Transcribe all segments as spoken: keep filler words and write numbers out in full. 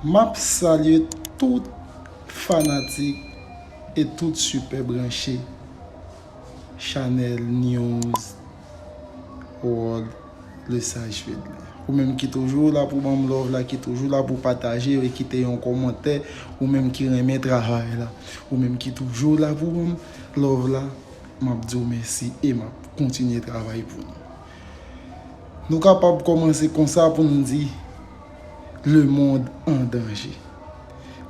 M ap salye tout fanatik e tout sipè branche Chanèl News World, Le Sage Fedly. Ou menm ki toujou la pou ban m love la, ki toujou la pou pataje e kite yon kòmantè, ou menm ki renmen travay la, ou menm ki toujou la pou ban m love la, m ap di w mèsi e m ap kontinye travay pou nou. Nou kapab kòmanse konsa pou n di, le monde en danger.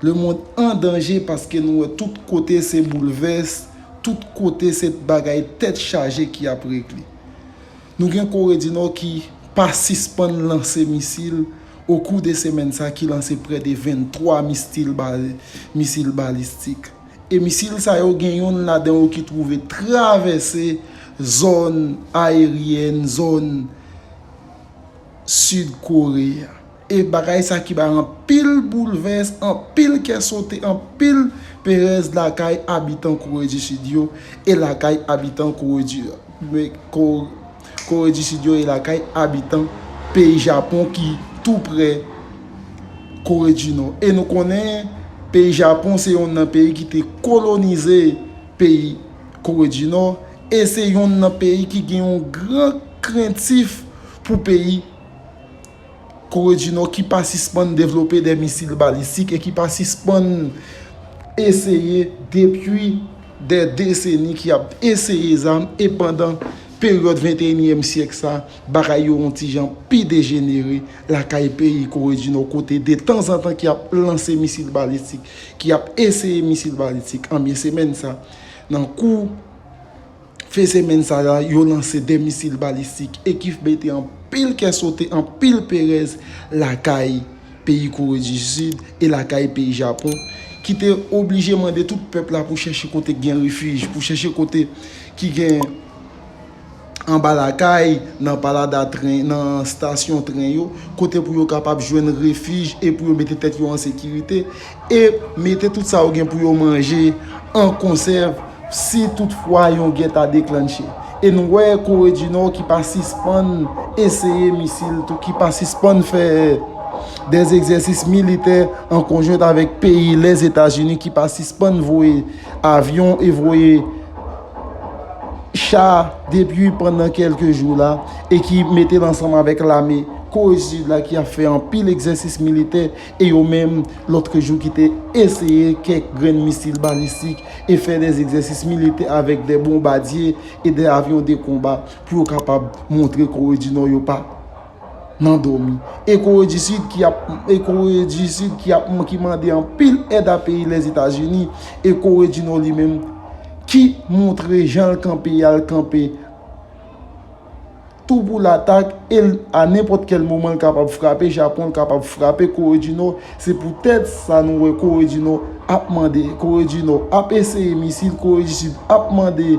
Le monde en danger paske nou wè tout kote se boulvès, tout kote se bagay tèt chaje ki ap regle. Nou gen Kore di Nò ki pa sispann lanse misil, okou de semèn sa ki lanse prè de venntwa mistil ba-, misil balistik. E misil sa yo gen youn ladan yo ki twouve travèse zòn aeryèn, zòn Sid Kore a. E bagay sa ki bay anpil boulvès, anpil kè sote, anpil perèz lakay abitan Kore di Sid yo e lakay abitan Kore di, men, Ko-, Kore di Sid yo e lakay abitan peyi Japon ki tou prè Kore di Nò. E nou konnen peyi Japon se yonn nan peyi ki te kolonize peyi Kore di Nò e se yonn nan peyi ki gen yon gran krentif pou peyi Kore di Nò ki pa sispann devlope de misil balistik e ki pa sispann eseye depi de deseni ki ap eseye zam e pandan peryòd venteyinyèm syèk sa, bagay yo yon ti jan pi dejenere lakay peyi Kore di Nò kote de tanzantan ki ap lanse misil balistik, ki ap eseye misil balistik. Anbyen semèn sa, nan kou fen semèn sa la, yo lanse de misil balistik e ki mete anpil kè sote, anpil perèz lakay peyi Kore di Sid e lakay peyi Japon, ki te oblije mande tout pèp la pou chèche kote gen refij, pou chèche kote ki gen anba lakay, nan palada tren, nan stasyon tren yo, kote pou yo kapab jwenn refij e pou yo mete tèt yo an sekirite e mete tout sa yo gen pou yo manje an konsèv si toutfwa yon gè ta deklanche. E nou wè Kore di Nò ki pa sispann eseye misil tou, ki pa sispann fè de egzèsis militè an konjwent avèk peyi Lèzetazini, ki pa sispann voye avyon e voye cha depi pandan kèlke jou la e ki mete l ansanm avèk lame Kore di Sid la ki ap fè anpil egzèsis militè e yo menm lòt jou ki te eseye kèk grenn misil balistik e fè de egzèsis militè avèk de bonbadye e de avyon de konba pou yo kapab montre Kore di Nò yo pa nan dòmi. E Kore di Sid ki ap, e Kore di Sid ki ap, ki mande anpil èd a peyi Lèzetazini e Kore di Nò li menm ki montre jan l kanpe, y al kanpe tou pou latak e l, a nenpòt kèl moman l kapab frape Japon, l kapab frape Kore di Nò. Se poutèt sa nou wè Kore di Nò ap mande, Kore di Nò ap eseye misil, Kore di Sid ap mande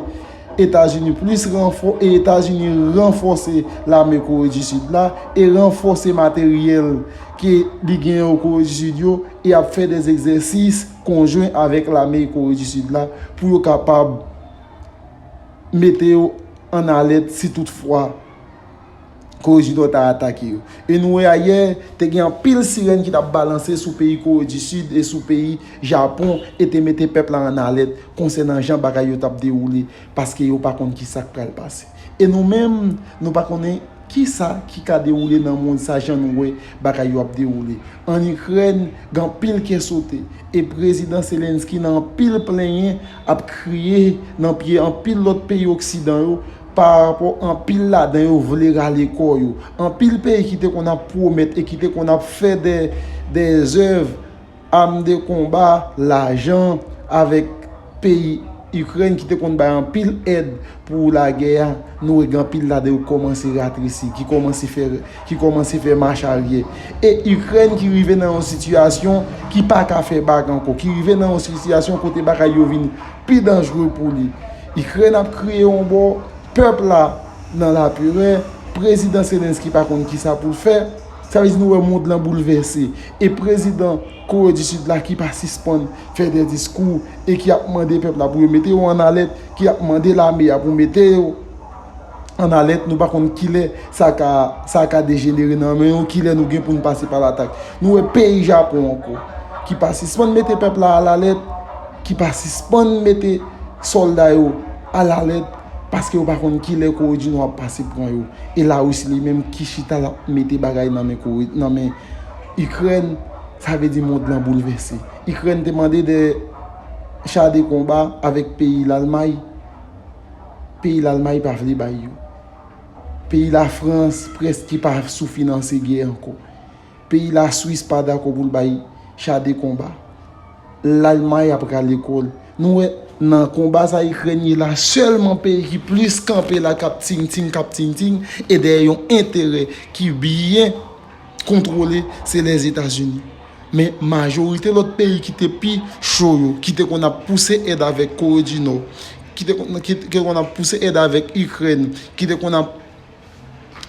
Etazini plis ranfò e Etazini ranfòse lame Kore di Sid la e ranfòse materyèl ke li gen yo Kore di Sid yo e ap fè de egzèsis konjwen avèk lame Kore di Sid la pou yo kapab mete yo an alèt si toutfwa Kore di Nò ta atake yo. E nou wè ayè, te gen anpil sirèn ki t ap balanse sou peyi Kore di Sid e sou peyi Japon e te mete pèp la an alèt konsènan jan bagay yo t ap dewoule, paske yo pa konn ki sa k pral pase. E nou menm, nou pa konnen ki sa ki ka dewoule nan mond sa, jan nou wè bagay yo ap dewoule. An Ikrèn, gen anpil kè sote, e Prezidan Zelensky nan anpil plenyen ap kriye nan pye anpil lòt peyi oksidan yo, pa rapò anpil ladan yo vle rale kò yo. Anpil peyi ki te konn ap pwomèt e ki te konn ap fè de, de zèv, am de konba, lajan avèk peyi Ikrèn ki te konn bay anpil èd pou lagè a, nou wè gen anpil ladan yo kòmanse ratresi, ki kòmanse fè, ki kòmanse fè mach aryè. E Ikrèn ki rive nan yon sitiyasyon ki pa ka fè bak ankò, ki rive nan yon sitiyasyon kote bagay yo vin pi danjre pou li. Ikrèn ap kriye yon bò, pèp la nan laperè, Prezidan Zelensky pa konn ki sa pou l fè. Sa vle di nou wè mond lan boulvèse. E prezidan Kore di Sid la ki pa sispann fè de diskou e ki ap mande pèp la pou yo mete yo an alèt, ki ap mande lame a pou mete yo an alèt, nou pa konn kilè sa ka, sa ka dejenere nan men yo, kilè nou gen pou n pase pa latak. Nou wè peyi Japon ankò, ki pa sispann mete pèp la alalèt, ki pa sispann mete sòlda yo alalèt, paske yo pa konn kilè Kore di Nò ap pase pran yo. E Larisi li menm ki chita l ap mete bagay nan men Kore, nan men Ikrèn, sa vle di mond lan boulvèse. Ikrèn te mande de cha de konba avèk peyi Lalmay. Peyi Lalmay pa vle bay yo. Peyi Lafrans prèske pa sou finanse gè ankò. Peyi Laswis pa dakò pou l bay cha de konba. Lalmay ap rale kò l. Nou wè nan konba sa Ikrèn ye la, sèlman peyi ki plis kanpe la k ap ting ting, k ap ting ting, e dèyè yon enterè ki byen kontwole, se Lèzetazini. Men majorite lòt peyi ki te pi cho yo, ki te konn ap pouse èd avèk Kore di Nò, ki te konn, ki, ki te konn ap pouse èd avèk Ikrèn, ki te konn ap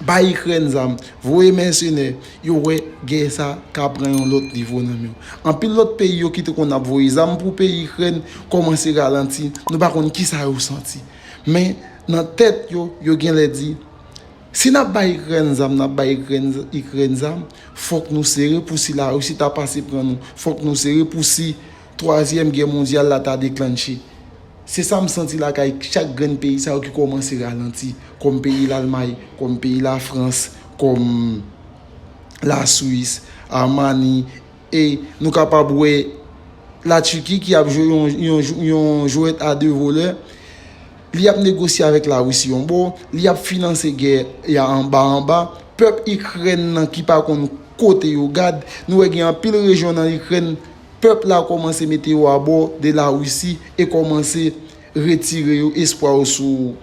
bay Ikrèn zam, voye mèsenè, yo wè gè sa ka pran yon lòt nivo nan men yo. Anpil lòt peyi yo ki te konn ap voye zam pou peyi Ikrèn kòmanse ralanti, nou pa konn kisa yo santi. Men nan tèt yo, yo genlè di, si n ap bay Ikrèn zam, n ap bay Ikrèn, Ikrèn zam, fòk nou sere pou si Larisi ta pase pran nou, fòk nou sere pou si twazyèm gè mondyal la ta deklanche. Se sa m santi lakay chak grenn peyi sa yo ki kòmanse ralanti, kòm peyi Lalmay, kòm peyi Lafrans, kòm Laswis, Almani, e nou kapab wè Latiki ki ap jwe yon, yon, yon jwèt a de volè, li ap negosye avèk Larisi yon bò, li ap finanse gè a anba anba, pèp Ikrèn nan ki pa konn kote yo gad, nou wè gen anpil rejyon nan Ikrèn, pèp la kòmanse mete yo abò de Larisi e kòmanse retire yo espwa yo sou,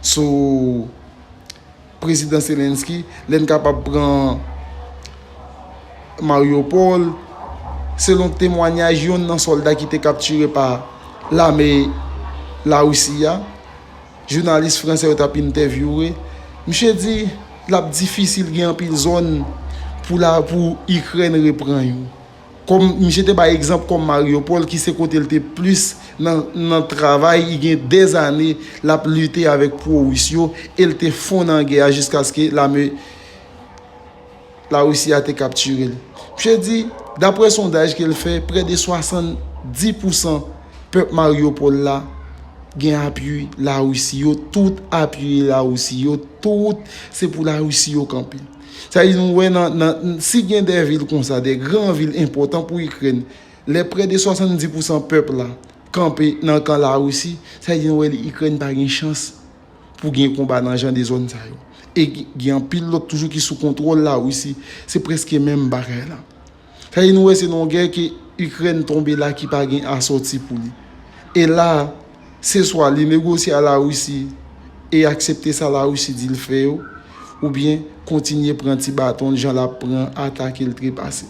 sou Prezidan Zelensky, lè n kapab pran Mariupol, selon temwanyaj yonn nan sòlda ki te kaptire pa lame Larisi a, jounalis fransè yo t ap entèvyouwe, misye di l ap difisil gen anpil zòn pou la, pou Ikrèn repran yo. Kòm misye te bay egzanp kòm Mariupol, ki se kote l te plis nan, nan travay, li gen dèzane l ap lite avèk pwo-ris yo, e l te fon nan gè a jiskaske lame Larisi a te kaptire l. Misye di, daprè sondaj ke l fè, prè de swasanndis pousan pèp Mariupol la gen apui Larisi. Yo tout apiye Larisi. Yo tout se pou Larisi yo kanpe. Sa di nou wè nan, nan, si gen de vil konsa, de gran vil enpòtan pou Ikrèn, lè prè de swasanndis pousan pèp la kanpe nan kan Larisi, sa di nou wè Ikrèn pa gen chans pou gen konba nan jan de zòn sa yo. E gen anpil lòt toujou ki sou kontwòl Larisi, se prèske menm bagay la. Sa di nou wè se nan yon gè ke Ikrèn tonbe la ki pa gen asòti pou li. E la, se swa li negosye a Larisi e aksepte sa Larisi di l fè yo, oubyen kontinye pran ti baton l jan l ap pran atake l trepase.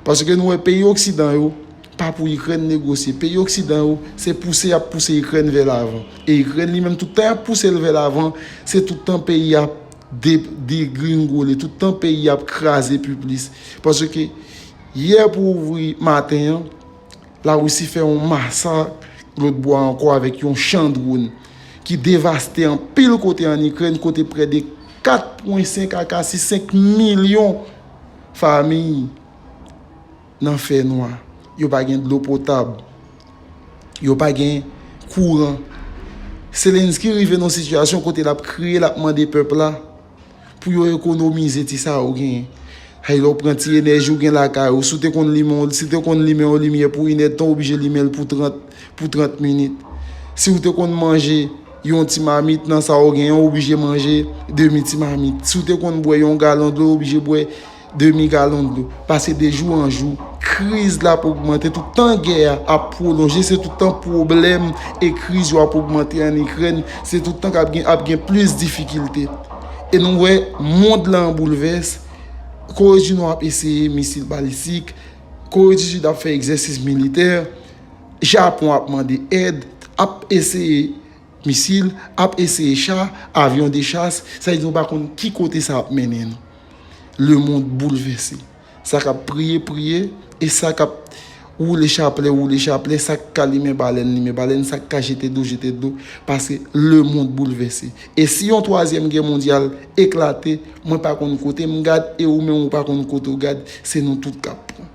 Paske nou wè peyi oksidan yo pa pou Ikrèn negosye. Peyi oksidan yo se pouse y ap pouse Ikrèn vè lavan. E Ikrèn li menm tout tan y ap pouse l vè lavan, se tout tan peyi ap de, degringole, tout tan peyi ap kraze pi plis. Paske yè pou ouvri maten an, Larisi fè yon masak lòt bò a ankò avèk yon chan dwòn ki devaste anpil kote ann Ikrèn, kote prè de kat pwen senk a kasi senk milyon fanmi nan fènwa. Yo pa gen dlo potab. Yo pa gen kouran. Zelensky rive nan yon sitiyasyon kote l ap kriye, l ap mande pèp la pou yo ekonomize ti sa yo genyen. Ay, lè w pran ti enèji w gen lakay ou, si w te konn limen, si w te konn limen yon limyè pou inèdtan, w oblije limen l pou trant, pou trant minit. Si w te konn manje yon ti mamit nan sa w genyen, w oblije manje demi ti mamit. Si w te konn bwè yon galon dlo, w oblije bwè demi galon dlo. Pase de jou an jou, kriz la ap ogmante, tout tan gè a ap pwolonje, se tout tan pwoblèm e kriz yo ap ogmante ann Ikrèn, se tout tan k ap gen, ap gen plis difikilte. E nou wè mond lan an boulvès, Kore di Nò ap eseye misil balistik, Kore di Sid ap fè egzèsis militè, Japon ap mande èd, ap eseye misil, ap eseye cha, avyon de chas, sa vle di nou pa konn ki kote sa ap mennen nou. Lemonn boulvèse. Sa k ap priye, priye, e sa k ap Woule chaplè, woule chaplè, sa k ka limen balèn, limen balèn, sa k ka jete dlo, jete dlo, paske lemonn boulvèse. E si yon twazyèm gè mondyal eklate, mwen pa konn kote m gad, e ou menm ou pa konn kote w gad, se nou tout k ap pran.